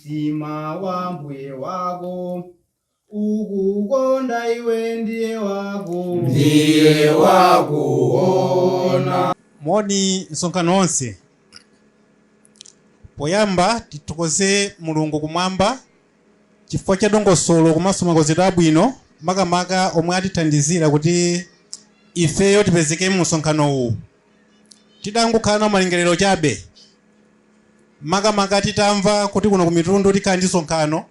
Mtima wa mbuye wako ukukonda iwe ndiye wako. Ndiye wakuona. Moni msonkhano onse. Poyamba tithokoze Mulungu kumwamba chifukwa cha dongosolo komanso makonzedwe abwino, makamaka omwe atithandizira kuti ifeyo tipezeke mu msonkhano uwu. Tidangokhala nawo malingaliro chabe, makamaka titamva kuti kuno kumitundu tikhala ndi msonkhano,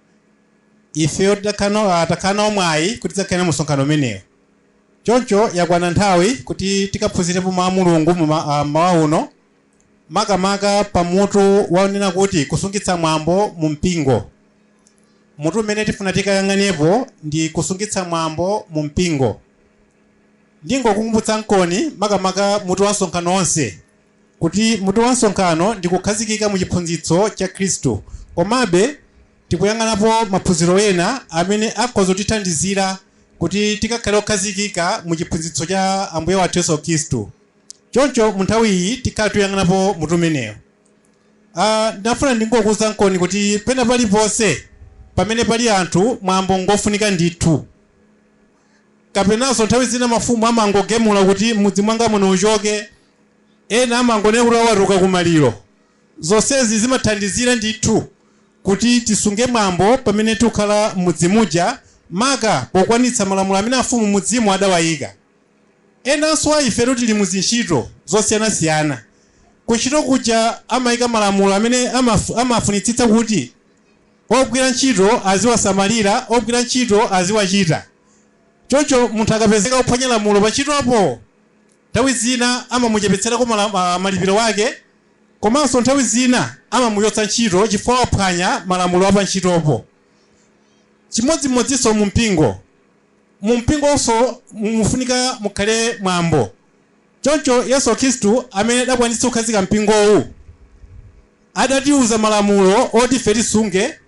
ifeyo takhala nawo mwayi kuti tidzakhale mu msonkhano umenewo. Choncho yakwana nthawi kuti tikaphunzirepo mawu a Mulungu mmawa uno, makamaka pamutu waonena kuti kusungitsa mwambo mu mpingo. Mutu umene tifuna tikayang'anepo ndi kusungitsa mwambo mu mpingo. Ndingokukumbutsa nkoni makamaka mutu wa msonkhano onse, kuti mutu wa msonkhano ndi kukhazikika mu chiphunzitso cha Khristu. Komabe tikuyang'anapo maphunziro ena amene akhoza kutithandizira kuti tikakhale okhazikika mu chiphunzitso cha Ambuye wathu Yesu Khristu. Choncho mu nthawi iyi tikhala tikuyang'anapo mutu umenewo. Ndinafuna ndingokuwuza nkoni kuti pena paliponse pamene pali anthu, mwambo ngofunika ndithu. Kapenanso nthawi zina mafumu amangogemula kuti mudzi mwanga muno uchoke, ena amangonena kuti awatuka kumaliro. Zonsezi zimathandizira ndithu kuti tisunge mwambo pamene tikukhala m'mudzi muja, maka pokwanitsa malamulo amene afumu mudzimo adawayika. Enanso a ifetu tili mu zintchito zosiyanasiyana. Kuntchito kuja amayika malamulo amene amafunitsitsa kuti ogwira ntchito aziwasamalira, ogwira ntchito aziwachita. Choncho munthu akapezeka kuphwanya lamulo pa ntchitopo, nthawi zina amamuchepetserako malipiro wake, komanso nthawi zina amamuchotsa ntchito chifukwa waphwanya malamulo a pa ntchitopo. Chimodzimodzinso mu mpingo. Mu mpingonso mufunika mukhale mwambo. Choncho Yesu Khristu amene adakwanitsa kukhazika mpingowu adatiuza malamulo oti ife tisunge,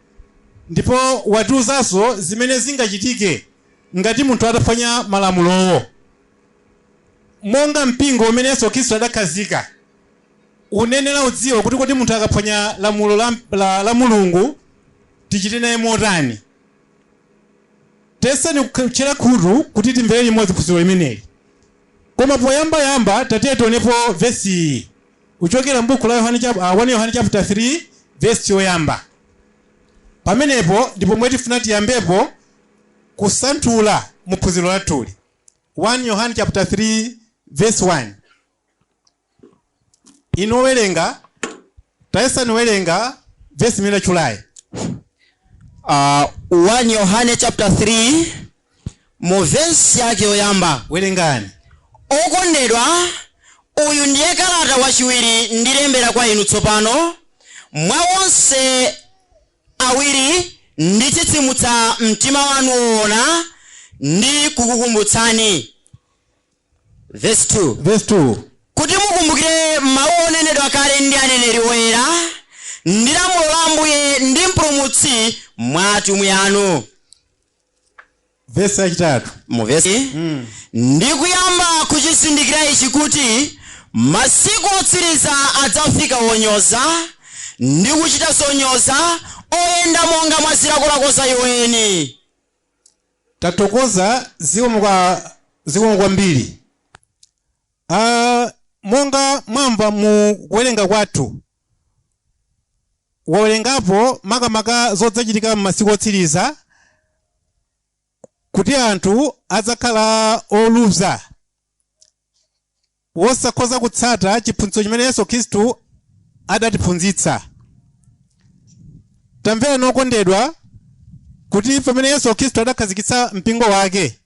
ndipo watiuzanso zimene zingachitike ngati munthu ataphwanya malamulowo. Monga mpingo umene Yesu Khristu adakhazika, unenera udziwe kuti kodi munthu akaphwanya lamulo la Mulungu tichite naye motani. Tiyeseni kutchera khutu kuti timvere limodzi phunziro limeneli. Koma poyambayamba tatiye tionepo vesi iyi kuchokera m'buku la Yohane 1 Yohane chapter 3 vesi yoyamba. Pamenepo ndipo pomwe tifuna tiyambepo kusanthula mu phunziro lathuli. 1 Yohane chapter 3 verse 1. Inu owerenga, tayesani werenga vesi imene tachulayi. 1 Yohane chapter 3 mu vesi yake yoyamba. Werengani. Okondedwa, uyu ndiye kalata wachiwiri ndilembera kwa inu tsopano, mwa onse awiri nditsitsimutsa mtima wanu woona ndi kukukumbutsani. Verse 2. Verse 2. Kuti mukumbukire mawu onenedwa kale ndi aneneri oyera, ndi lamulo la Ambuye ndi Mpulumutsi mwa atumwi anu. Vesi yachitatu. Mu vesi ndi kuyamba kuchizindikira ichi, kuti masiku otsiriza adzafika wonyoza ndi kuchita zonyoza, oyenda monga mwa zilakolako za iwo eni. Tathokoza, zikomo kwambiri. Monga mwamva mu kuwerenga kwathu, wawerengapo makamaka zodzachitika m'masiku otsiriza, kuti anthu adzakhala oluza, wosakhoza kutsata chiphunzitso chimene Yesu Khristu adatiphunzitsa. Tamvera nokondedwa, kuti pamene Yesu Khristu adakhazikitsa mpingo wake,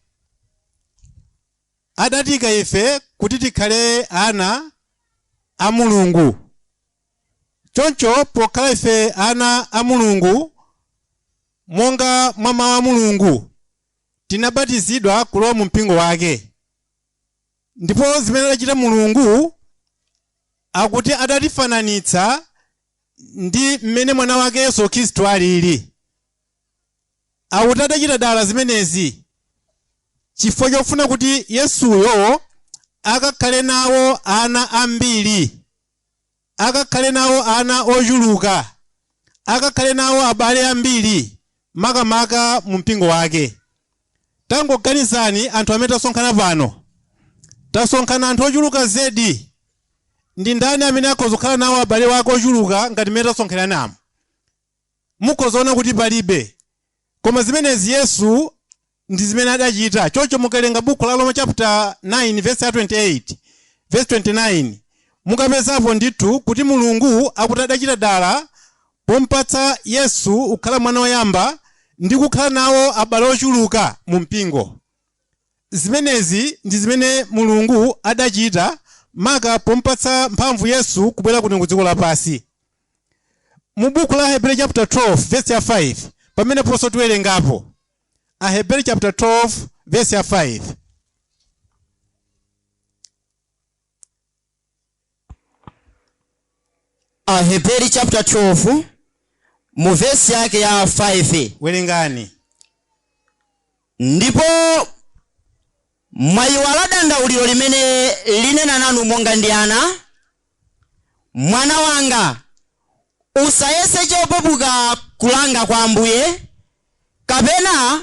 adatika ife kuti tikhale ana a Mulungu. Choncho pokhala ife ana a Mulungu, monga mwa mawu a Mulungu, tinabatizidwa kulowa mu mpingo wake. Ndipo zimene adachita Mulungu, akuti adatifananitsa ndi mmene mwana wake Yesu Khristu alili. Akuti adachita dala zimenezi chifukwa chofuna kuti Yesuyo akakhale nawo ana ambiri, akakhale nawo ana ochuluka. Akakhale nawo abale ambiri makamaka mu mpingo wake. Tangoganizani anthu amene tasonkhana pano. Tasonkhana anthu ochuluka zedi. Ndi ndani amene akhoza kukhala nawo abale wake ochuluka ngati mmene tasonkhana namo? Mukhozaona kuti palibe. Koma zimenezi Yesu ndi zimene adachita. Choncho mukawerenga buku la Roma chapter 9 verse 28 verse 29, mukapezapo ndithu kuti Mulungu akuti adachita dala pompatsa Yesu kukhala mwana woyamba ndi kukhala nawo abale ochuluka mu mpingo. Zimenezi ndi zimene Mulungu adachita maka pompatsa mphamvu Yesu kubwera kuno ku dziko lapansi. Mu buku la Hebrew chapter 12 verse 5, pamene ponso tiwerengapo Aheberi chapter 12 verse 5. Aheberi chapter 12 mu vesi yake ya 5. Werengani. Ndipo mwayiwala dandauliro limene linena nanu monga ndi ana: mwana wanga, usayese chopepuka kulanga kwa Ambuye, kapena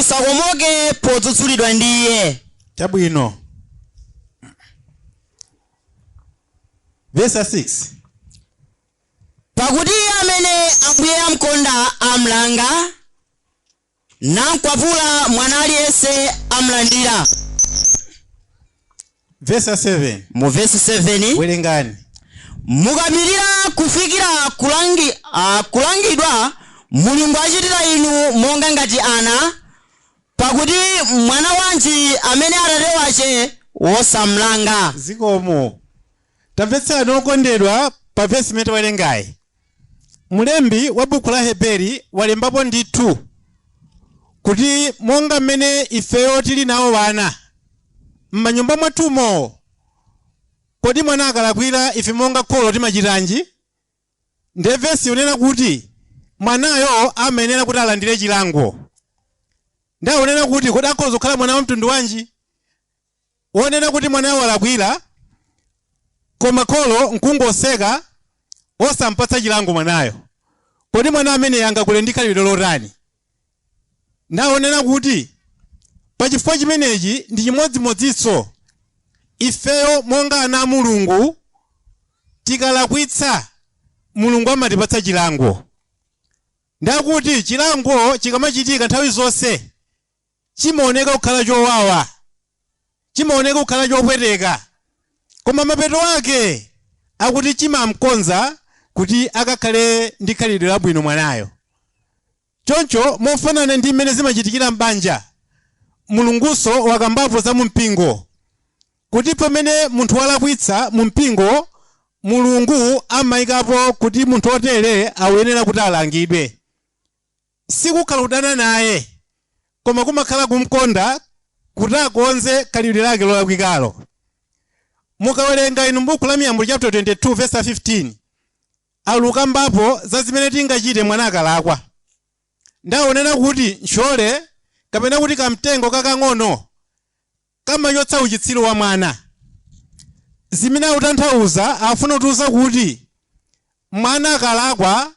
usakomoke podzudzulidwa ndi iye. Chabwino. Verse 6. Pakuti iye amene Ambuye amkonda amlanga, namkwapula mwana aliyense amlandira. Verse 7. Mu verse 7. Werengani. Mukapirira kufikira kulangidwa, Mulungu achitira inu monga ngati ana, pakuti mwana wanji amene atate wache wosamlanga? Zikomo. Tamvetsera okondedwa, pa vesi imene tawerengayi, mulembi wa buku la Heberi walembapo ndithu kuti monga mmene ifeyo tili nawo wana m'manyumba mwathumo, kodi mwana akalakwira ife monga kholo timachitanji? Ndiye vesi unena kuti mwanayo amayenera kuti alandire chilango. Ndiye unena kuti kodi akhoza kukhala mwana wa mtundu wanji wonena kuti mwanayo walakwira koma kholo nkungoseka osampatsa chilango mwanayo? Kodi mwana amene angakule ndi khalidwe lotani? Ndaonena kuti pachifukwa chimenechi ndi chimodzimodzinso ifeyo monga ana a Mulungu, tikalakwitsa Mulungu amatipatsa chilango. Ndakuti chilango chikamachitika nthawi zonse chimaoneka kukhala chowawa, chimaoneka kukhala chopweteka, koma mapeto ake akuti chimamkonza kuti akakhale ndi khalidwe labwino mwanayo. Choncho mofanana ndi mmene zimachitikira m'banja, Mulunguso wakambapo za mumpingo kuti pamene munthu walakwitsa mu mpingo, Mulungu amayikapo kuti munthu otere akuyenera kuti alangidwe. Sikukhala kudana naye, koma kumakhala kumkonda kuti akonze khalidwe lake lolakwikalo. Mukawerenga inu m'buku la Miyambo chapter 22 verse 15, alukambapo za zimene tingachite mwana akalakwa. Ndaonena kuti ntchole kapena kuti kamtengo kakang'ono kamachotsa uchitsiru wa mwana. Zimene akutanthauza, afuna kutiuza kuti mwana akalakwa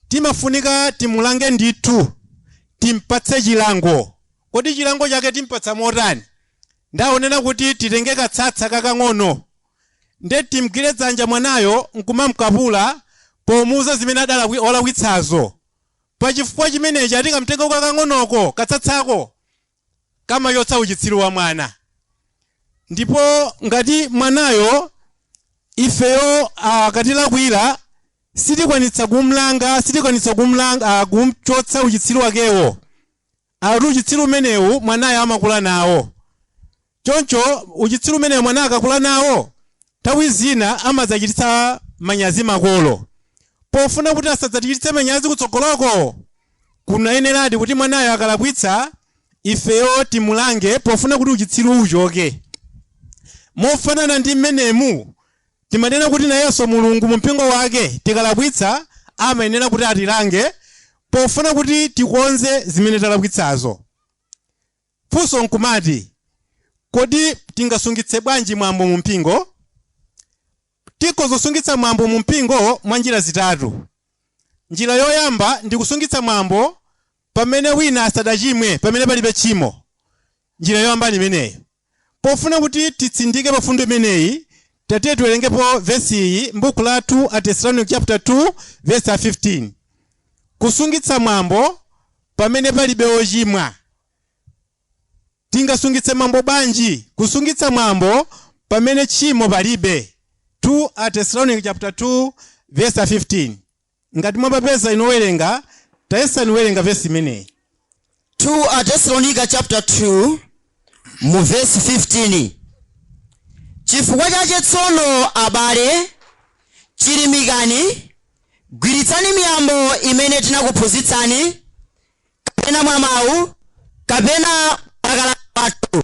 timafunika timulange ndithu, timpatse chilango. Kodi chilango chake timpatsa motani? Ndaonena kuti titenge katsatsa kakang'ono, nde timgwire dzanja mwanayo nkumamkapula pomuuza zimene walakwitsazo. Pachifukwa chimenechi ati kamtengo kakang'onoko katsatsako kamachotsa uchitsiru wa mwana. Ndipo ngati mwanayo ifeyo akatilakwira sitikwanitsa kumlanga, sitikwanitsa kumlanga, kumchotsa uchitsiru wakewo, akuti uchitsiru umenewu mwanayo amakula nawo. Choncho uchitsiru umenewu mwana akakula nawo, nthawi zina amadzachititsa manyazi makolo. Pofuna kuti asadzatichititse manyazi kutsogoloko, kunayeneradi kuti mwanayo akalakwitsa ifeyo timulange pofuna kuti uchitsiru uchoke. Mofanana ndi mmenemu timanena kuti nayenso Mulungu mu mpingo wake tikalakwitsa amayenera kuti atilange pofuna kuti tikonze zimene talakwitsazo. Funso nkumati, kodi tingasungitse bwanji mwambo mu mpingo? Tikozosungitsa mwambo mu mpingo mwa njira zitatu. Njira yoyamba ndi kusungitsa mwambo pamene wina asadachimwe, pamene palibe tchimo. Njira yoyamba ndi imeneyo. Pofuna kuti titsindike pa fundo imeneyi, tatiye tiwerengepo vesi iyi m'buku la 2 Atesalonike chapter 2 verse 15. Kusungitsa mwambo pamene palibe ochimwa. Tingasungitse mwambo bwanji? Kusungitsa mwambo pamene tchimo palibe. 2 Atesalonike chapter 2 verse 15. Ngati mwapapeza inowerenga, tayesani werenga vesi imeneyi. 2 Atesalonika chapter 2 mu verse 15. Chifukwa chache tsono abale, chilimikani, gwiritsani miyambo imene tinakuphunzitsani, kapena mwa mawu, kapena makalata athu.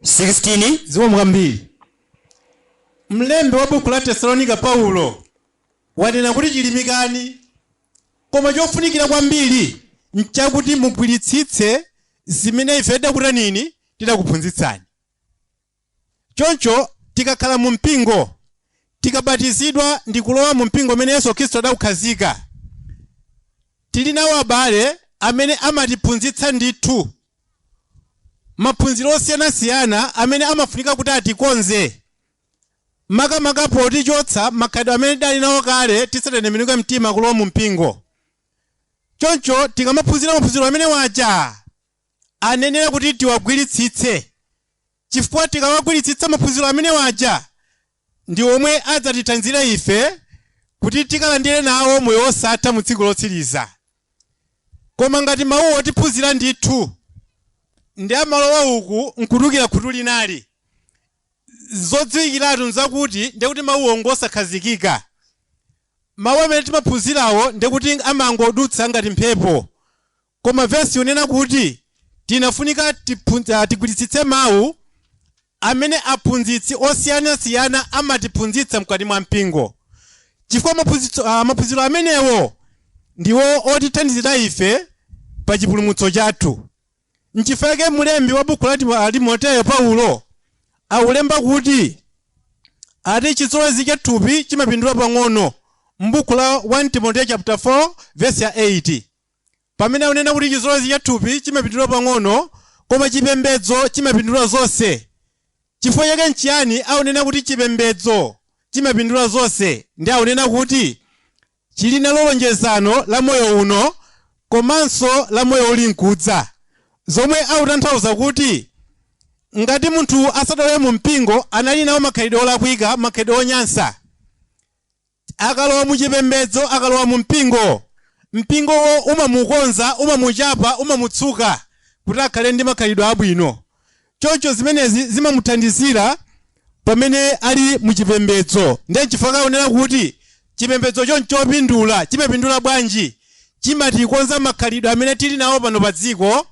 16. Zikomo kwambiri. Mlembi wa buku la Tesalonika Paulo wanena kuti chilimikani, koma chofunikira kwambiri nchakuti mugwiritsitse zimene ife tidakutanini, tidakuphunzitsani. Choncho tikakhala mu mpingo, tikabatizidwa ndi kulowa mu mpingo umene Yesu Khristu adawukhazika, tili nawo abale amene amatiphunzitsa ndithu maphunziro osiyanasiyana amene amafunika kuti atikonze, makamaka potichotsa makhalidwe amene tidali nawo kale tisatembenuke mtima kulowa mu mpingo. Choncho tikamaphunzira maphunziro amene waja, anenera kuti tiwagwiritsitse, chifukwa tikamagwiritsitsa maphunziro amene waja ndi omwe adzatithandizira ife kuti tikalandire nawo moyo wosatha mu tsiku lotsiriza. Koma ngati mawuwo tiphunzira ndithu ndi amalowa uku nkutulukira khutu linali, zodziwikiratu nzakuti ndekuti mawuwo ngosakhazikika. Mawu amene timaphunzirawo ndekuti amangodutsa ngati mphepo. Koma vesi yonena kuti tinafunika tigwiritsitse mawu amene aphunzitsi osiyanasiyana amatiphunzitsa mkati mwa mpingo, chifukwa maphunziro amenewo ndiwo otithandizira ife pa chipulumutso chathu. Nchifukwa mlembi wa buku la Timoteyo Paulo akulemba kuti ati chizolowezi cha thupi chimapindula pang'ono, m'buku la 1 Timoteyo chapter 4 verse ya 8, pamene akunena kuti chizolowezi cha thupi chimapindula pang'ono, koma chipembedzo chimapindula zonse. Chifukwa chake nchiyani akunena kuti chipembedzo chimapindula zonse? Ndi akunena kuti chili nalo lonjezano la moyo uno komanso la moyo uli nkudza, zomwe akutanthauza kuti ngati munthu asadalowe mu mpingo anali nawo makhalidwe olakwika, makhalidwe onyansa, akalowa mu chipembedzo, akalowa mu mpingo, mpingowo umamukonza, umamuchapa, umamutsuka kuti akhale ndi makhalidwe abwino. Choncho zimenezi zimamuthandizira pamene ali mu chipembedzo. Ndiye chifukwa akunena kuti chipembedzo chonchopindula. Chimapindula bwanji? Chimatikonza makhalidwe amene tili nawo pano pa dziko,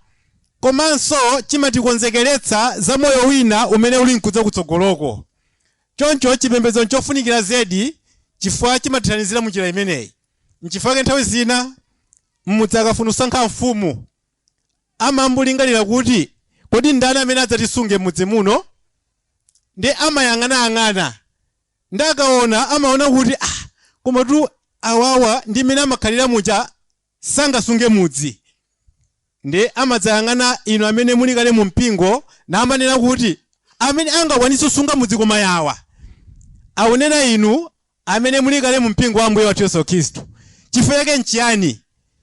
komanso chimatikonzekeretsa za moyo wina umene uli nkudza kutsogoloko. Choncho chipembedzo nchofunikira zedi, chifukwa chimatithandizira munjira imeneyi. Nchifukwa nthawi zina mmudzi akafuna kusankha mfumu amambulingalira kuti kodi ndani amene adzatisunge m'mudzi muno, ndi amayang'anayang'ana, ndi akaona amaona kuti komatu awawa ndi mmene amakhalira muja sangasunge mudzi. Ndi amadzayang'ana inu amene muli kale mu mpingo namanena kuti amene angakwanitse kusunga mudzi koma yawa, akunena inu amene muli kale mu mpingo wa Ambuye wathu Yesu Khristu. Chifukwa chake nchiyani?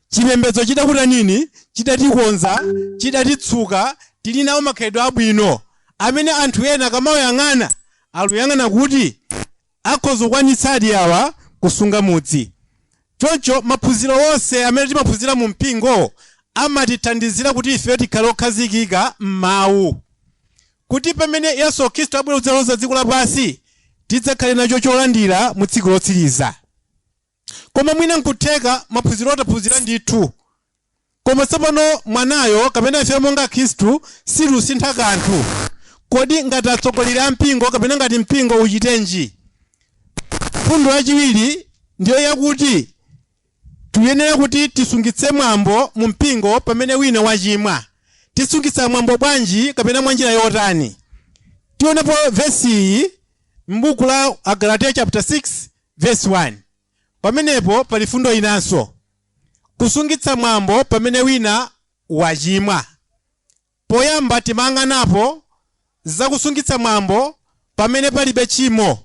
Chipembedzo chidakuta nini? Chidatikonza, chidatitsuka, tili nawo makhalidwe abwino amene anthu ena akamawayang'ana aluyang'ana kuti akhoza kukwanitsadi awa kusunga mudzi. Choncho maphunziro onse amene timaphunzira mu mpingo amatithandizira kuti ife tikhale okhazikika m'mawu, kuti pamene Yesu Khristu abwera kudzaweruza dziko lapansi tidzakhale nacho cholandira mu tsiku lotsiriza. Koma mwina nkutheka maphunziro otaphunzira ndithu, koma tsopano mwanayo kapena ife monga Khristu silusintha kanthu. Kodi ngati atsogoleri a mpingo kapena ngati mpingo uchitenji? Fundo yachiwiri ndiyo yakuti tiyenera kuti tisungitse mwambo mu mpingo pamene wina wachimwa. Tisungitsa mwambo bwanji kapena mwa njira yotani? Tionepo vesi iyi m'buku la Agalatiya chapter 6 verse 1. Pamenepo pali fundo inanso, kusungitsa mwambo pamene wina wachimwa. Poyamba timanganapo zakusungitsa mwambo pamene palibe chimo,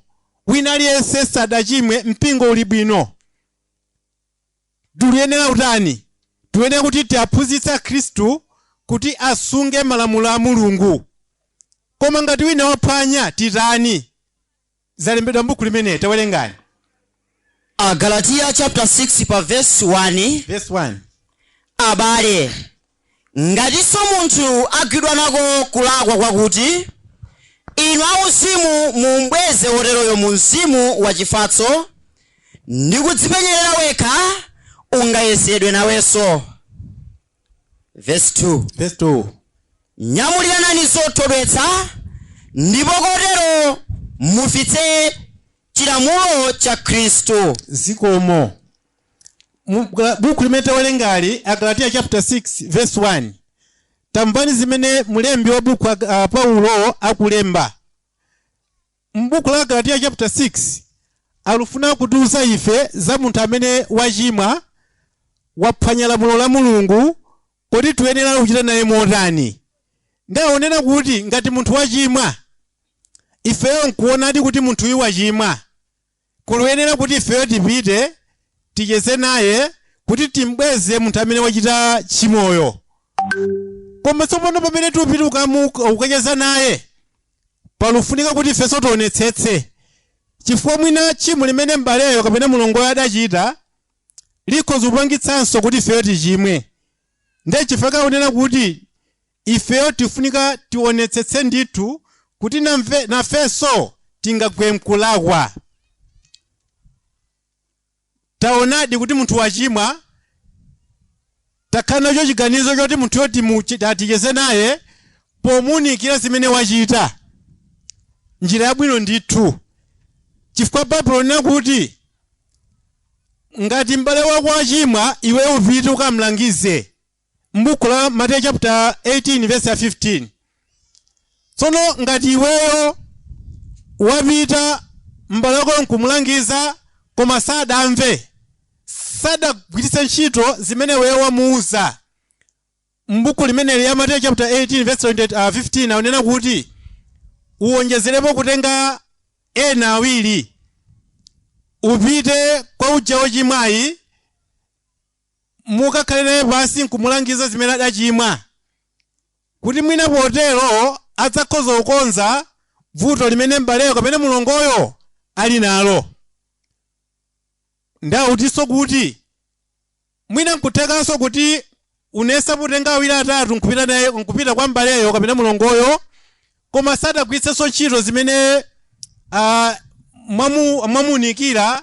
wina aliyense sadachimwe, mpingo uli bwino. Tikuyenera utani? Tiyenera kuti tiaphunzitse Khristu kuti asunge malamulo a Mulungu. Koma ngati wina waphwanya titani? Zalembedwa m'buku limene tawerengani. Agalatiya chapter 6 pa verse 1. Verse 1. Abale, ngatinso munthu agwidwa nako kulakwa kwakuti, inu auzimu mumbweze woteroyo mu mzimu wachifatso, ndi kudzipenyerera wekha ungayesedwe nawenso. Verse 2. Verse 2. Nyamuliranani zothodwetsa, ndipo kotero mufitse chilamulo cha Khristu. Zikomo. Buku limene tawerengali, Agalatiya chapter 6 verse 1, tamvani zimene mulembi wa buku Paulo akulemba m'buku la Galatiya chapter 6. Alufuna kutiuza ife za munthu amene wachimwa, waphwanya lamulo la Mulungu, kodi tiyenera kuchita naye motani? Ndaonena kuti ngati munthu wachimwa, ifeyo nkuonadi kuti munthuyu wachimwa, kuloyenera kuti ifeyo tipite ticheze naye kuti timbweze munthu amene wachita tchimoyo. Koma tsopano pamene tipita ukacheza naye, palufunika kuti ifenso tionetsetse, chifukwa mwina tchimo limene m'baleyo kapena mulongoyo adachita likhoza kupangitsanso kuti ifeyo tichimwe. Ndiye chifukwa kaonena kuti ifeyo tifunika tionetsetse ndithu kuti nafenso tingagwe mkulakwa. Taonadi kuti munthu wachimwa, takhala nacho chiganizo choti munthuyo ticheze naye pomuunikira zimene wachita, njira yabwino ndithu, chifukwa Baibulo linena kuti ngati m'bale wako wachimwa, iwe upite ukamlangize, m'buku la Mateyu chapter 18 verse 15. Tsono ngati iweyo wapita m'bale wako nkumulangiza, koma sadamve, sadagwiritse ntchito zimene iweyo wamuuza, m'buku limeneli ya Mateyu chapter 18 verse 15 akunena kuti uwonjezerepo kutenga ena awiri, upite kwa uja wochimwayi, mukakhale naye pansi nkumulangiza zimene adachimwa, kuti mwina potero adzakhoza kukonza vuto limene m'baleyo kapena mulongoyo ali nalo. Ndautinso kuti mwina nkuthekanso kuti unesa kutenga awiri atatu nkupita naye, nkupita kwa m'baleyo kapena mulongoyo, koma sadagwiritsenso ntchito zimene mwamuunikira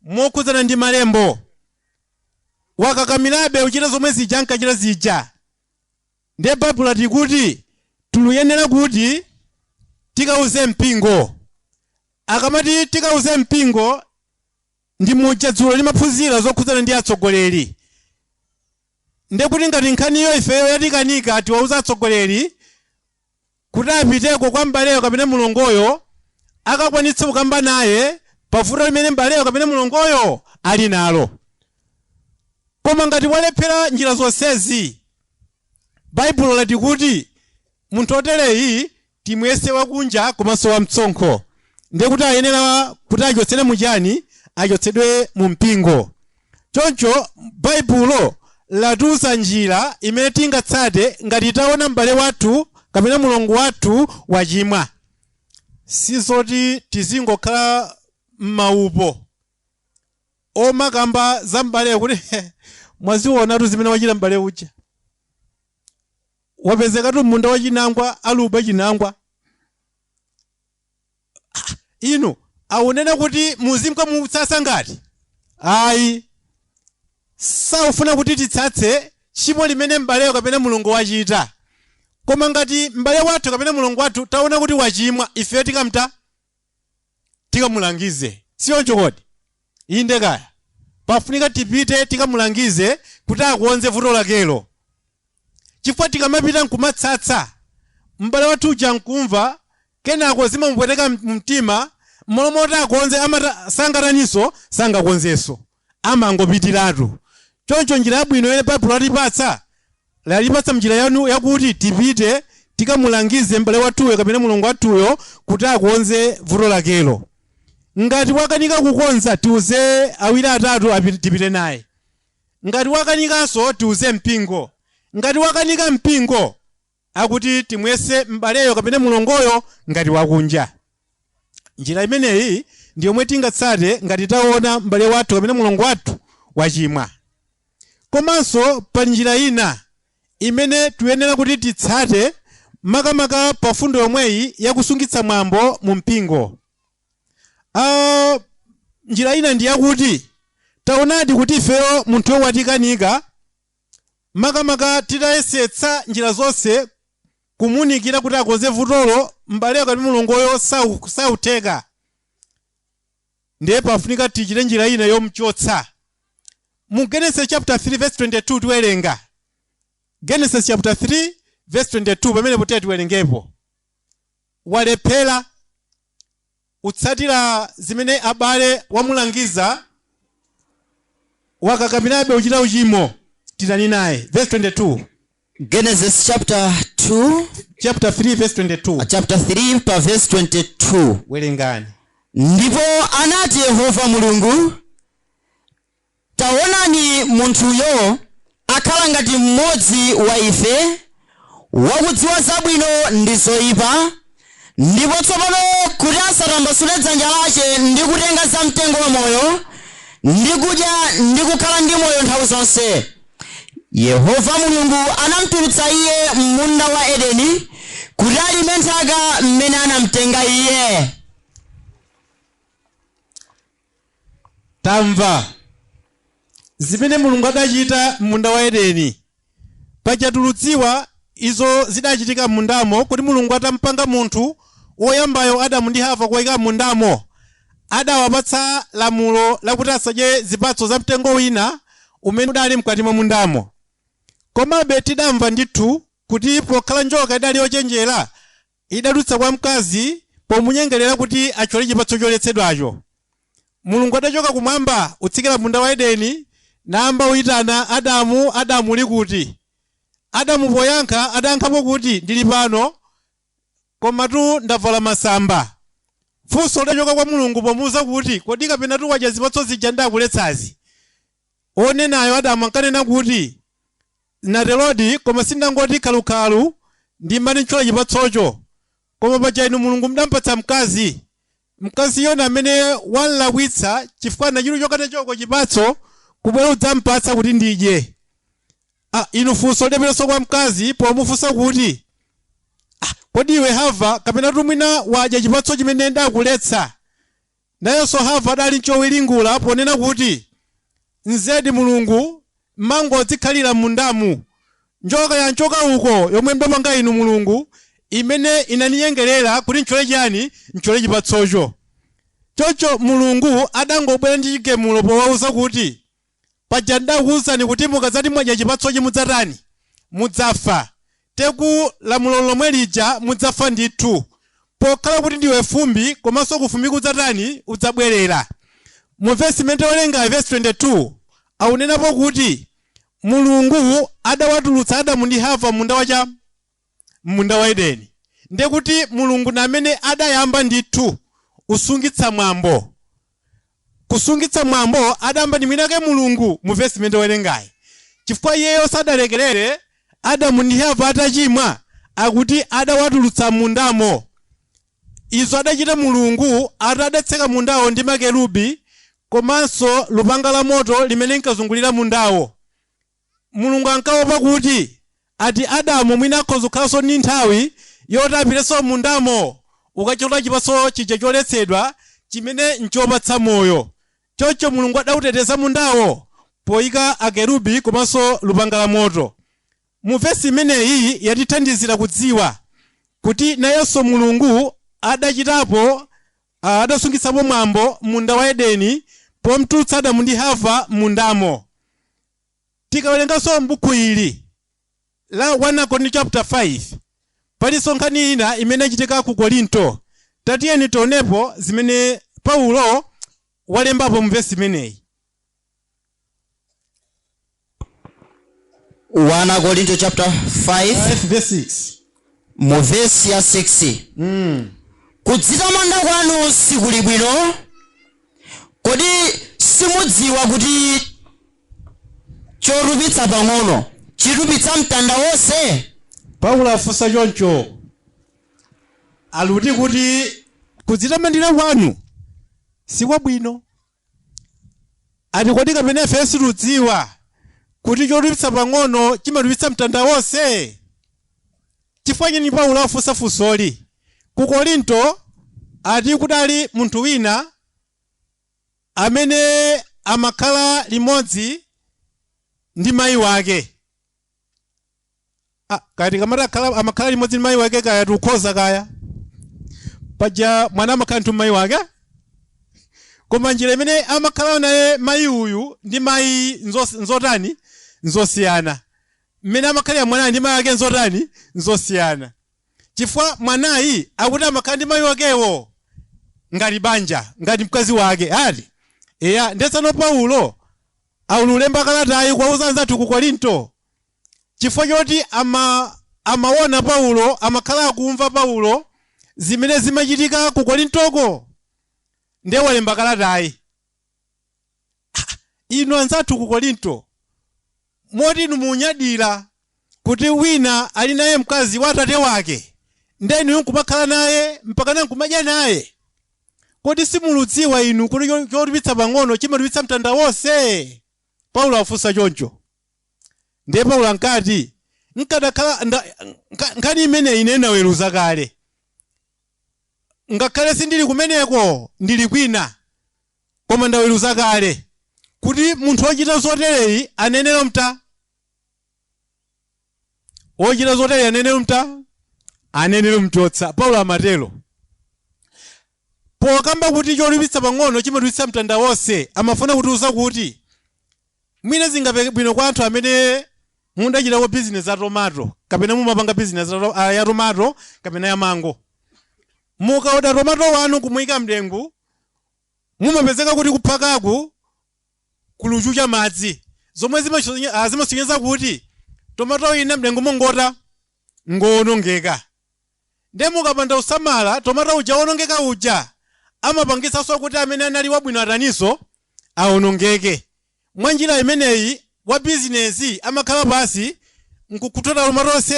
mokhudzana ndi malembo, wakakamirabe uchita zomwe zija ankachita zija. Ndiye Baibulo tikuti tuluyenera kuti tikauze mpingo. Akamati tikauze mpingo, ndi muja dzulo limaphunzira zokhudzana ndi atsogoleri. Ndiye kuti ngati nkhaniyo ifeyo yatikanika, tiwauza atsogoleri kuti apiteko kwa m'baleyo kapena mulongoyo, akakwanitse kukamba naye pavuto limene m'baleyo kapena mulongoyo ali nalo. Koma ngati walephera njira zonsezi, Baibulo lati kuti munthu otereyi timuyese wakunja komanso wamtsonkho. Ndiye kuti ayenera kuti achotsedwe muchani? Achotsedwe mu mpingo. Choncho Baibulo latiuza njira imene tingatsate ngati taona m'bale wathu kapena mulongo wathu wachimwa. Sizoti tizingokhala m'maupo omakamba za m'baleyo kuti mwazionatu zimene wachita m'bale uja, wapezekatu munda wachinangwa, aluba chinangwa. Inu aunena kuti muzimka mutsatsa ngati ayi, saufuna kuti titsatse tchimo limene m'baleyo kapena mulongo wachita. Koma ngati m'bale wathu kapena mulongo wathu taona kuti wachimwa, ife tikamta tikamulangize, siyoncho kodi? Inde kaya pafunika tipite tikamulangize kuti akuonze vuto lakelo, chifukwa tikamapita nkumatsatsa m'bale wathu uja nkumva, kenako zimamupweteka mtima, M'malo moti akonze, amata sangataninso, sangakonzenso, amangopitiratu. Choncho njira yabwino imene Baibulo latipatsa, lalipatsa mnjira yanu yakuti tipite tikamulangize m'bale wathuyo kapena mulongo wathuyo kuti akonze vuto lakelo. Ngati wakanika kukonza, tiuze awiri atatu tipite naye. Ngati wakanikanso, tiuze mpingo. Ngati wakanika mpingo, akuti timwese m'baleyo kapena mulongoyo ngati wakunja. Njira imeneyi ndi yomwe tingatsate ngati taona m'bale wathu kapena mulongo wathu wachimwa. Komanso pa njira ina imene tiyenera kuti titsate, makamaka pa fundo yomweyi yakusungitsa mwambo mu mpingo, njira ina ndi yakuti taonadi kuti ifeyo munthuyo watikanika, makamaka titayesetsa njira zonse kumunikira kuti akonze vutolo, m'baleyo kapena mulongoyo sautheka, ndiye pafunika tichite njira ina yomuchotsa. Mu Genesis chapter 3 verse 22 tiwerenga Genesis chapter 3 verse 22. Pamene potiya tiwerengepo. Walephera utsatira zimene abale wamulangiza, wakakamirabe uchita uchimo, titani naye? Verse 22. Genesis chapter 2. Chapter 3 verse 22. Chapter 3 pa verse 22. Werengani. Ndipo anati Yehova Mulungu, "Taonani, munthuyo akhala ngati mmodzi wa ife, wakudziwa zabwino ndi zoyipa. Ndipo tsopano kuti asatambasule dzanja lace ndi kutenga za mtengo wa moyo ndi kudya ndi kukhala ndi moyo nthawi zonse." Yehova Mulungu anamutulutsa iye m'munda wa Edeni kuti alime nthaka mmene anamtenga iye. Tamva zimene Mulungu adachita m'munda wa Edeni. Pachatulutsiwa izo zidachitika m'mundamo, kuti Mulungu atampanga munthu woyambayo Adamu ndi Hava kuwayika m'mundamo, adawapatsa lamulo lakuti asadye zipatso za mtengo wina umene udali mkati mwa mundamo. Komabe tidamva ndithu kuti pokhala njoka idali yochenjera, idadutsa kwa mkazi pomunyengerera kuti athyole chipatso choletsedwacho. Mulungu adachoka kumwamba utsikira munda wa Edeni, nayamba uyitana, "Adamu, Adamu, uli kuti?" Adamu poyankha adayankhapo kuti, "Ndili pano, komatu ndavala masamba." Funso lidachoka kwa Mulungu pomuwuza kuti, "Kodi kapena wadya zipatso zija ndakuletsazi?" Onenayo Adamu ankanena kuti, "Naterodi, koma sindangoti khalukhalu ndimati ntchola chipatsocho, koma paja inu Mulungu mudampatsa mkazi, mkazi yona amene wanlakwitsa, chifukwa nachilo chokatechoko chipatso kubwera udzampatsa kuti ndidye." Ah, inu, funso lidapitanso kwa mkazi pomufunsa kuti, "Ah, kodi iwe Hava kapena tumwina wadya chipatso chimene ndakuletsa?" Nayenso Hava adali nchowiringula ponena kuti, "Nzedi Mulungu, mangodzikhalira m'mundamu, njoka yanchoka uko yomwe mdapanga inu Mulungu, imene inaninyengerera kuti ntchole chani, ntchole chipatsocho." Choncho Mulungu adangobwera ndi chigemulo powauza kuti, "Paja ndakuwuzani kuti mukadzati mwadya chipatsochi mudzatani? Mudzafa. Teku lamulo lomwe lija, mudzafa ndithu, pokhala kuti ndiwe fumbi, komanso kufumbi kudzatani? Udzabwerera." Mu vesi imene tawerenga, vesi 22, aunenapo kuti Mulungu adawatulutsa Adamu ndi Hava munda wacha, munda wa Edeni. Ndiye kuti Mulungu namene adayamba ndithu usungitsa mwambo. Kusungitsa mwambo adayamba ndi mwinake Mulungu mu vesi imene tawerengayi, chifukwa iyeyo sadalekerere. Adamu ndi Hava atachimwa, akuti adawatulutsa mundamo. Izo adachita Mulungu atadatseka mundawo ndi makerubi komanso lupanga la moto limene linkazungulira mundawo. Mulungu ankaopa kuti ati Adamu mwina akhoza kukhalanso ndi nthawi yoti apitenso mundamo ukachola chipatso chija choletsedwa chimene nchopatsa moyo. Choncho Mulungu adauteteza mundawo poyika akerubi komanso lupanga la moto. Mu vesi imeneyi yatithandizira kudziwa kuti nayenso Mulungu adachitapo, adasungitsapo mwambo munda wa Edeni pomtulutsa Adamu ndi Hava mundamo. Tikawerenganso m'buku ili la 1 Korinto chapter 5, palinso nkhani ina imene ichitika ku Korinto. Tatiyeni tionepo zimene Paulo walembapo mu vesi imeneyi. 1 Korinto chapter 5 5 verse 6. Mu vesi ya 6. Kudzitamanda kwanu sikuli bwino. Kodi simudziwa kuti chotupitsa pang'ono chitupitsa mtanda wonse? Paulo afunsa choncho, aluti kuti kudzitamandira kwanu sikwabwino. Ati kodi kapena ife situdziwa kuti chotupitsa pang'ono chimatupitsa mtanda wonse? Chifukwa chani Paulo afunsa funsoli? Ku Korinto ati kudali munthu wina amene amakhala limodzi ndi mayi wake. Ah, kaya tikamati amakhala limodzi ndi mayi wake, kaya tikukhoza, kaya paja mwana amakhala ndi mayi wake, koma njira imene amakhala naye mayi uyu ndi mayi nzotani? Nzosiyana. Mmene amakhalira mwanayi ndi mayi wake nzotani? Nzosiyana. Chifukwa mwanayi akuti amakhala ndi mayi wakewo ngati banja, ngati mkazi wake ati eya. Ndetsano Paulo aululemba kalatayi kuwauza anzathu ku Korinto chifukwa choti amaona Paulo, amakhala akumva Paulo zimene zimachitika ku Korintoko, ndiye walemba kalatayi. Ah, inu anzathu ku Korinto, moti inu munyadira kuti wina ali naye mkazi wa atate wake, ndiye inu nkumakhala naye mpakana nkumadya naye, kodi simuludziwa inu kuti chotupitsa pang'ono chimatupitsa mtanda wonse? Paulo afunsa choncho. Ndiye Paulo ankati nkadakhala nkhani imeneyi ine naweruza kale, ngakhale sindili kumeneko, ndili kwina, koma ndaweruza kale kuti munthu wochita zotereyi anenero mta wochita zotereyi anenero mta anenero mchotsa. Paulo amatero pokamba kuti chotupitsa pang'ono chimatupitsa mtanda wonse. Amafuna kutiuza kuti mwina zingapeke bwino kwa anthu amene mundachitako bizinesi ya tomato, kapena mumapanga bizinesi ya tomato kapena ya mango. Mukaoda tomato wanu kumuyika mdengu, mumapezeka kuti kuphakaku kuluchucha madzi, zomwe zimasonyeza kuti tomato ina mdengu mungota ngowonongeka. Ndiye mukapanda usamala, tomato uja wonongeka uja amapangisanso kuti amene anali wabwino ataninso? Awonongeke. Mwa njira imeneyi wa bizinesi amakhala pasi nkukutola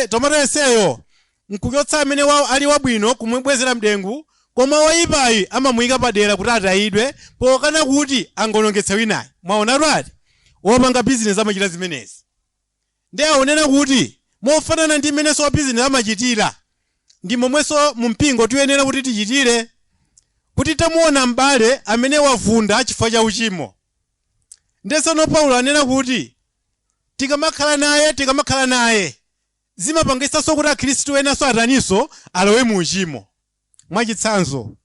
tomato yenseyo, nkuchotsa amene ali wabwino kumubwezera mdengu, koma woyipayi amamuyika padera kuti atayidwe pokana kuti angonongetsa winayi. Mwaonatu ati wopanga bizinesi amachita zimenezi. Ndiye aonena kuti mofanana ndi mmenenso wa bizinesi amachitira, ndi momwenso mu mpingo tiyenera kuti tichitire, kuti tamuona m'bale amene wavunda chifukwa cha uchimo. Ndesano Paulo anena kuti tikamakhala naye zimapangisanso kuti akhristu enanso ataninso? Alowe mu uchimo. Mwachitsanzo,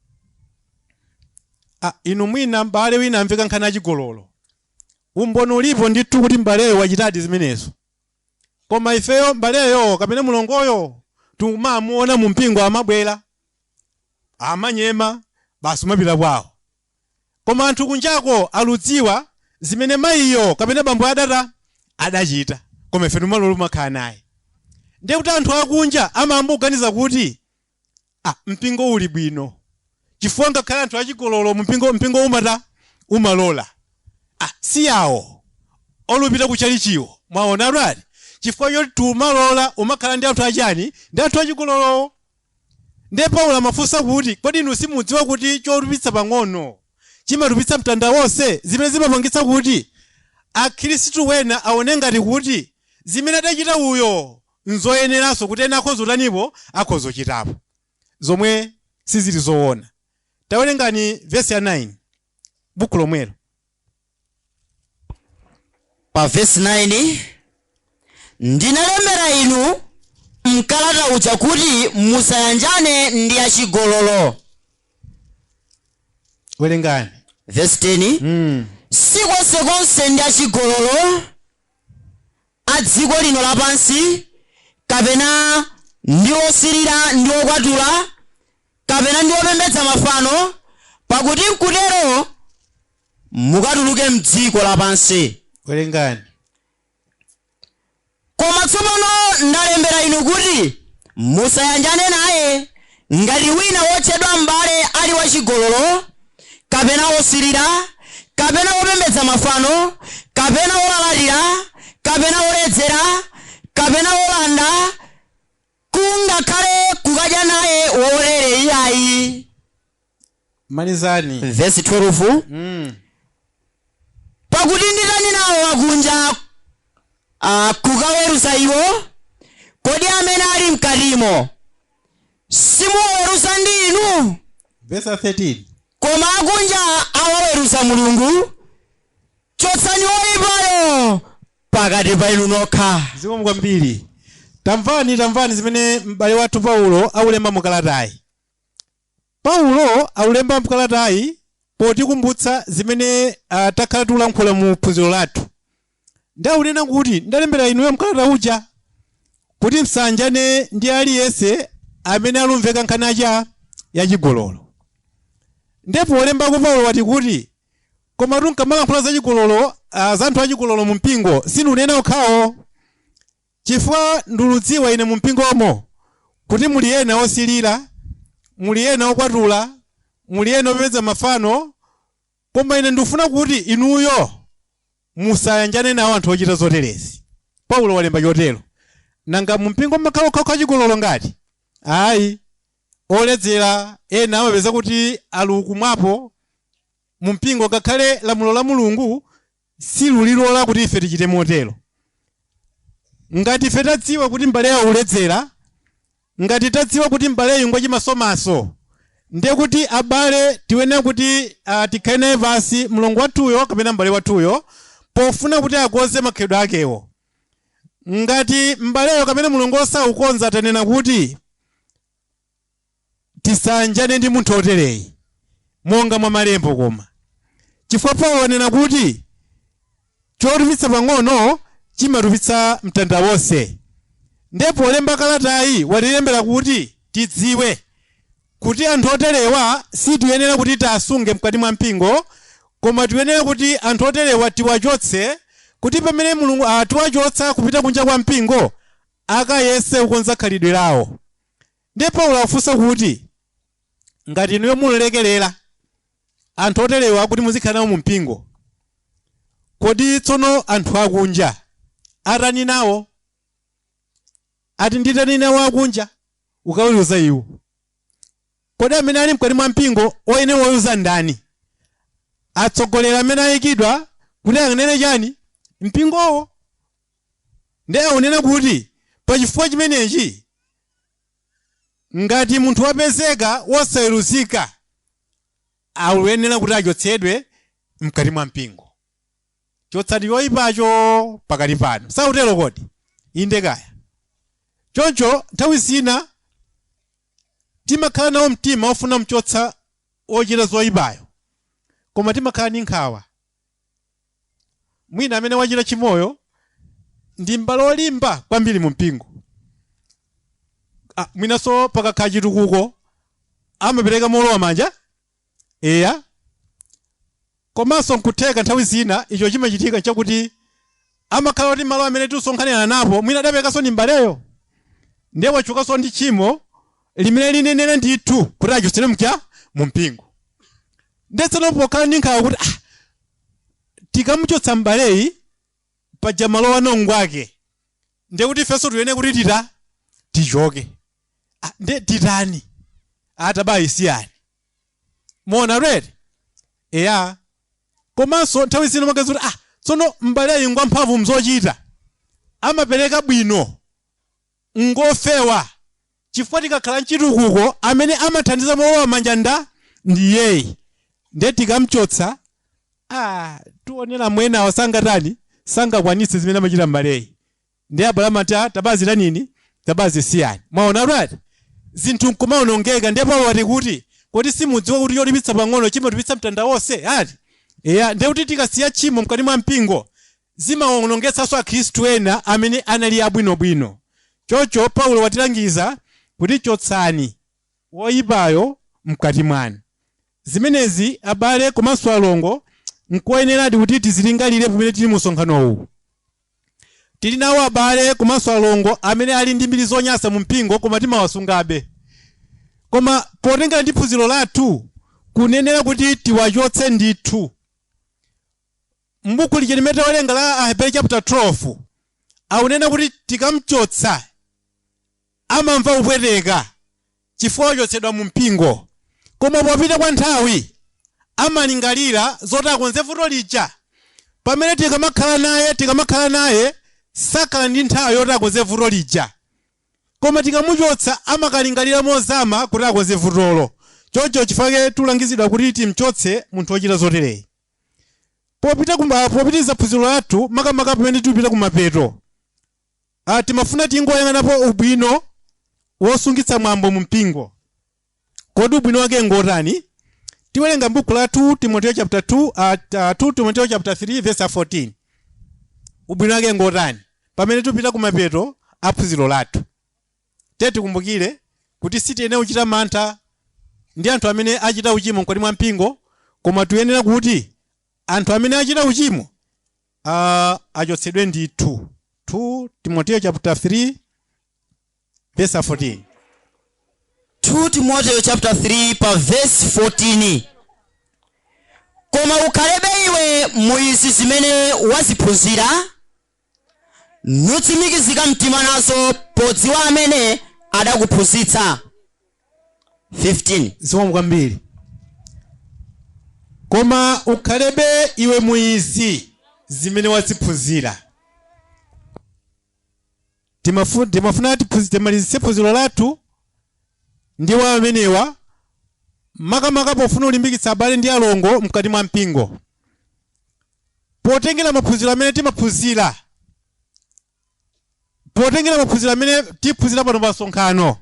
ah, inu mwina m'bale wina amveka nkhani achigololo, umboni ulipo ndithu kuti m'baleyo wachitadi zimenezo, koma ifeyo m'baleyo kapena mulongoyo timamuona mu mpingo, amabwera, amanyema, basi umapita kwawo, koma anthu kunjako aludziwa zimene mayiyo kapena bambo adata adachita, koma ife timalolo umakhala naye. Ndiye kuti anthu akunja amayamba kuganiza kuti, ah, mpingo uli bwino, chifukwa ngakhale anthu achigololo mpingo umata umalola, ah, si yawo olupita kuchalichiwo. Mwaona ati chifukwa choti tumalola umakhala ndi anthu achani? Ndi anthu achigololo. Ndiye Paulo amafunsa kuti kodi inu simudziwa kuti chotupitsa pang'ono chimatupitsa mtanda wonse, zimene zimapangitsa kuti akhristu wena aone ngati kuti zimene adachita uyo nzoyeneranso kuti ena akhoza utanipo? Akhoza uchitapo, zomwe sizili zoona. Tawerengani vesi ya 9, buku lomwelo. Pa vesi 9: ndinalembera inu mkalata uja kuti musayanjane ndi achigololo. Werengani. Vesi 10: Si konsekonse ndi achigololo a dziko lino lapansi, kapena ndi osirira ndi okwatula. Kapena ndi wopembedza mafano, pakuti nkutero mukatuluke mdziko lapansi. Werengani. Koma tsopano ndalembera inu kuti musayanjane naye ngati wina wotchedwa m'bale ali wachigololo, kapena wosirira, kapena wopembedza mafano, kapena wolalatira, kapena woledzera, kapena wolanda, kungakhale kukadya naye wolere iyayi. Malizani. Vesi 12. Pakuti nditani nawo akunja kukaweruza iwo? Kodi amene ali mkatimo simuwaweruza ndi inu? Vesi 13. Koma akunja awaweruza Mulungu. Chotsani woyipayo pakati pa inu nokha. Zikomo kwambiri. Tamvani, tamvani zimene m'bale wathu Paulo aulemba mukalatayi. Paulo aulemba mukalatayi potikumbutsa zimene takhala tikulankhula mu phunziro lathu. Ndaunena kuti ndalembera inuyo mkalata uja kuti msanjane ndi aliyense amene alumveka nkhani acha yachigololo. Ndipo olembako Paulo wati kuti koma tunkamalankhula zachigololo, za anthu achigololo mu mpingo sindunena okhawo, chifukwa nduludziwa ine mu mpingomo kuti muli ena osilira, muli ena okwatula, muli ena opembedza mafano. Koma ine ndikufuna kuti inuyo musayanjane nawo anthu ochita zoterezi. Paulo walemba chotero. Nanga mu mpingo mmakhala okhaokha achigololo ngati? Ayi, oledzera ena amapeza kuti alukumwapo mu mpingo, ngakhale lamulo la Mulungu silulilola kuti ife tichite motero. Ngati ife tadziwa kuti mbale auledzera, ngati tadziwa kuti mbaleyu ngwachimasomaso, ndiye kuti abale tiwene kuti tikhale naye pansi mlongo wathuyo kapena mbale wathuyo pofuna kuti akonze makhalidwe akewo. Ngati mbaleyo kapena mlongo osaukonza, tanena kuti tisanjane ndi munthu otereyi monga mwa malembo. Koma chifukwa Paulo wanena kuti chotupitsa pang'ono chimatupitsa mtanda wonse, ndipo olemba kalatayi watilembera kuti tidziwe kuti anthu oterewa sitiyenera kuti tiasunge mkati mwa mpingo, koma tiyenera kuti anthu oterewa tiwachotse, kuti pamene Mulungu atiwachotsa kupita kunja kwa mpingo akayese kukonza khalidwe lawo. Ndipo Paulo afunsa kuti ngati inuyo mulekerera anthu oterewa kuti muzikhala nawo mu mpingo, kodi tsono anthu akunja atani nawo? Ati nditani nawo akunja ukaweruza iwo? Kodi amene ali mkati mwa mpingo oyenera woweruza ndani? Atsogoleri amene ayikidwa kuti anene chani mpingowo. Ndiye akunena kuti pachifukwa chimenechi ngati munthu wapezeka wosaweruzika akuyenera kuti achotsedwe mkati mwa mpingo. Chotsani choyipacho pakati pano. Sautero kodi? Inde kaya. Choncho nthawi zina timakhala nawo mtima ofuna mchotsa ochita zoyipayo, koma timakhala ndi nkhawa. Mwina amene wachita chimoyo ndi m'bale olimba kwambiri mu mpingo. Mwinanso pakakhala chitukuko amapereka molowa manja, eya. Komanso nkutheka nthawi zina icho chimachitika chakuti amakhala kuti malo amene tisonkhanirana napo mwina adaperekanso ndi mbaleyo, ndiye wachukanso ndi tchimo limene linenera ndithu kuti achotsedwe mcha mu mpingo. Ndetseno pokhala ndi nkhawa kuti tikamuchotsa mbaleyi paja malo ano ngwake, ndiye kuti ifenso tiyenera kuti tichoke. Ndiye titani? Atabayi siyani mona redi, eya. Komanso nthawi zina magazi kuti tsono mbaleyi ngwamphamvu mzochita, amapereka bwino, ngofewa, chifukwa tikakhala mchitukuko amene amathandiza molowa manja nda ndiyeyi, ndiye tikamchotsa tionera mwenawo sangatani, sangakwanitse zimene amachita mbaleyi. Ndiye Abrahamu ati tabazi lanini, tabazi siyani. Mwaona right? Zinthu nkumaonongeka. Ndiye Paulo ati kuti kodi simudziwa kuti chotipitsa pang'ono chimatipitsa mtanda wonse? Ati eya. Ndiye kuti tikasiya tchimo mkati mwa mpingo zimaonongetsanso akhristu ena amene anali abwinobwino. Choncho Paulo watilangiza kuti chotsani Woyipayo mkati mwanu. Zimenezi, abale komanso alongo, nkoyeneradi kuti tizilingalire pamene tili mu msonkhano uwu. Tili nawo abale komanso alongo amene ali ndi mbiri zonyansa mu mpingo, koma timawasungabe. Koma potengera ndi phunziro lathu, kunenera kuti tiwachotse ndithu. M'buku lija limene tawerenga la Aheberi chapter 12, akunena kuti tikamchotsa amamva kupweteka chifukwa wachotsedwa mu mpingo, koma popita kwa nthawi amalingalira zoti akonze vuto lija. Pamene tikamakhala naye sakhala ndi nthawi yoti akonze vuto lija, koma tikamuchotsa amakalingalira mozama kuti akonze vutolo. Choncho chifukwa tulangizidwa kuti timchotse munthu wochita zotereyi. Popitiriza phunziro lathu, makamaka pamene tikupita kumapeto, timafuna tingoyang'anapo ubwino wosungitsa mwambo mu mpingo. Kodi ubwino wake ngotani? Tiwerenga buku la 2 Timoteo chapter 2, 2 Timoteo chapter 3 verse 14. Ubwino wake ngotani pamene tipita kumapeto a phunziro lathu? Tiye tikumbukire kuti sitiyenera kuchita mantha ndi anthu amene achita uchimo mkati mwa mpingo, koma tiyenera kuti anthu amene achita uchimo achotsedwe ndithu. 2 Timoteo chapter 3 verse 14. 2 Timoteo chapter 3 pa verse 14: Koma ukhalebe iwe mu izi zimene waziphunzira, nutsimikizika mtima nazo, podziwa amene adakuphunzitsa. 15. Zikomo kwambiri. Koma ukhalebe iwe mu izi zimene waziphunzira. Timafuna timalizitse phunziro lathu ndi wa amenewa, makamaka pofuna kulimbikitsa abale ndi alongo mkati mwa mpingo. Potengera maphunziro amene timaphunzira, potengera maphunziro amene tiphunzira pano pa msonkhano,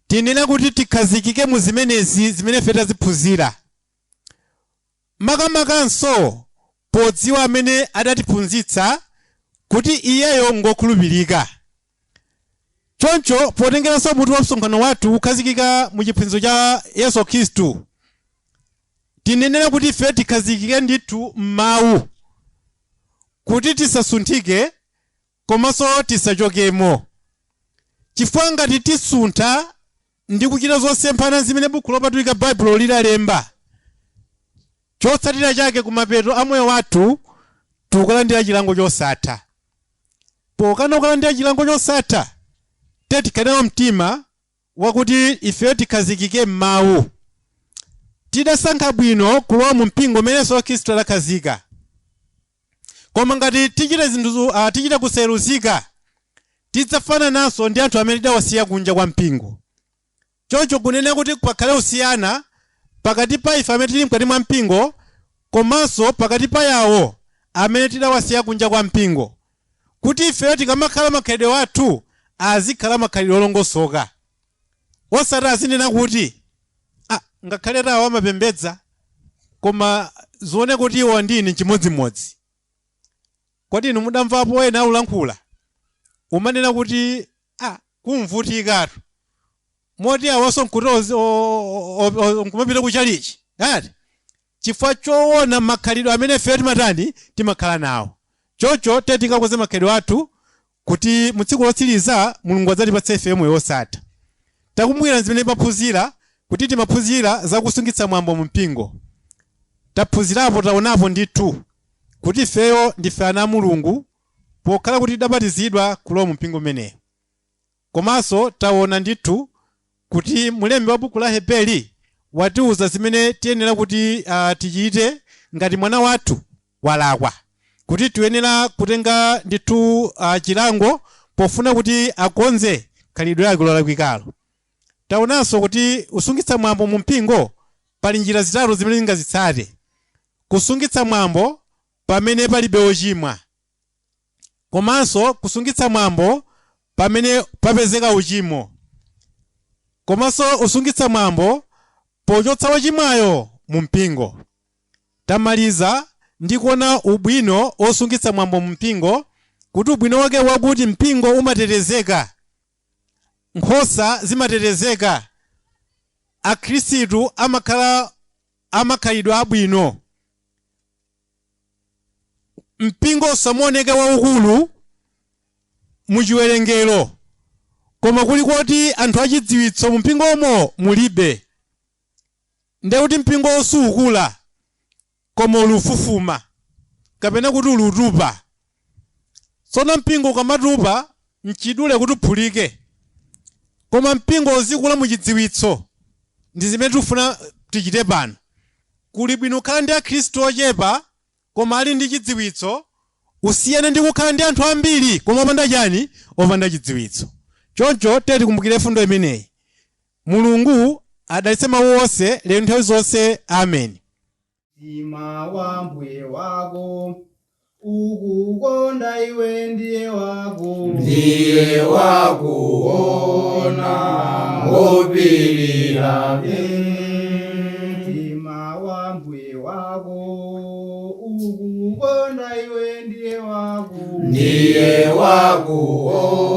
tinena kuti tikhazikike mu zimenezi zimene ife taziphunzira, makamakanso podziwa amene adatiphunzitsa kuti iyeyo ngokhulupirika. Choncho potengeranso mutu wa msonkhano wathu, kukhazikika mu chiphunzitso cha Yesu Khristu, tinenera kuti ife tikhazikike ndithu m'mawu kuti tisasunthike komanso tisachokemo, chifukwa ngati tisuntha ndi kuchita zosemphana zimene buku lopatulika Baibulo lidalemba, chotsatira chake kumapeto a moyo wathu tikukalandira chilango chosatha. Pokana kukalandira chilango chosatha, tiye tikhale mtima wakuti ifeyo tikhazikike m'mawu. Tidasankha bwino kulowa mu mpingo umene Yesu Khristu adakhazika, koma ngati tichita zinthu, tichita kuseruzika, tidzafanananso ndi anthu amene tidawasiya kunja kwa mpingo. Choncho kunena kuti pakhale kusiyana pakati pa ife amene tili mkati mwa mpingo komanso pakati pa yawo amene tidawasiya kunja kwa mpingo, kuti ifeyo tikamakhala makhalidwe athu azikhala makhalidwe olongosoka, osati azinena kuti, "Ah, ngakhale tawo amapembedza, koma zione kuti iwo ndi ine chimodzimodzi." Kodi inu mudamvapo ena aulankhula umanena kuti, "Ah, kumvutikatu moti awonso nkuti nkumapita kuchalichi ati?" Chifukwa choona makhalidwe amene ifeyo timatani, timakhala nawo. Choncho tiye tikakonze makhalidwe athu kuti mu tsiku lotsiriza Mulungu adzatipatse ife moyo wosatha. Takumbukira zimene timaphunzira, kuti timaphunzira zakusungitsa mwambo mu mpingo. Taphunzirapo, taonapo ndithu kuti ifeyo ndife ana a Mulungu pokhala kuti tidabatizidwa kulowa mu mpingo umenewu. Komanso taona ndithu kuti mulembi wa buku la Heberi watiuza zimene tiyenera kuti tichite ngati mwana wathu walakwa, kuti tiyenera kutenga ndithu chilango pofuna kuti akonze khalidwe lake lolakwikalo. Taonanso kuti usungitsa mwambo mu mpingo pali njira zitatu zimene tingazitsate: kusungitsa mwambo pamene palibe ochimwa, komanso kusungitsa mwambo pamene papezeka uchimo, komanso usungitsa mwambo pochotsa wochimwayo mu mpingo. Tamaliza ndi kuona ubwino osungitsa mwambo mu mpingo, kuti ubwino wake wakuti mpingo umatetezeka, nkhosa zimatetezeka. Akhristu amakhala amakhalidwe abwino. Mpingo usamuoneke waukulu muchiwerengero, koma kuli koti anthu achidziwitso mu mpingomo mulibe, ndiye kuti mpingo sukula koma ulufufuma kapena kuti ulutupa. Tsono mpingo ukamatupa mchidule kuti uphulike, koma mpingo uzikula muchidziwitso. Ndi zimene tikufuna tichite pano. Kuli bwino kukhala ndi akhristu ochepa koma ali ndi chidziwitso, usiyane ndi kukhala ndi anthu ambiri koma opanda chani? Opanda chidziwitso. Choncho tiye tikumbukire fundo imeneyi. Mulungu adalitse mawu onse lero nthawi zonse. Amen. Mtima wa mbuye wako ukukonda iwe ndiye wako. Ndiye wakuona ngopirira. Mtima wa mbuye wako ukukonda iwe ndiye wako. Ndiye wakuona.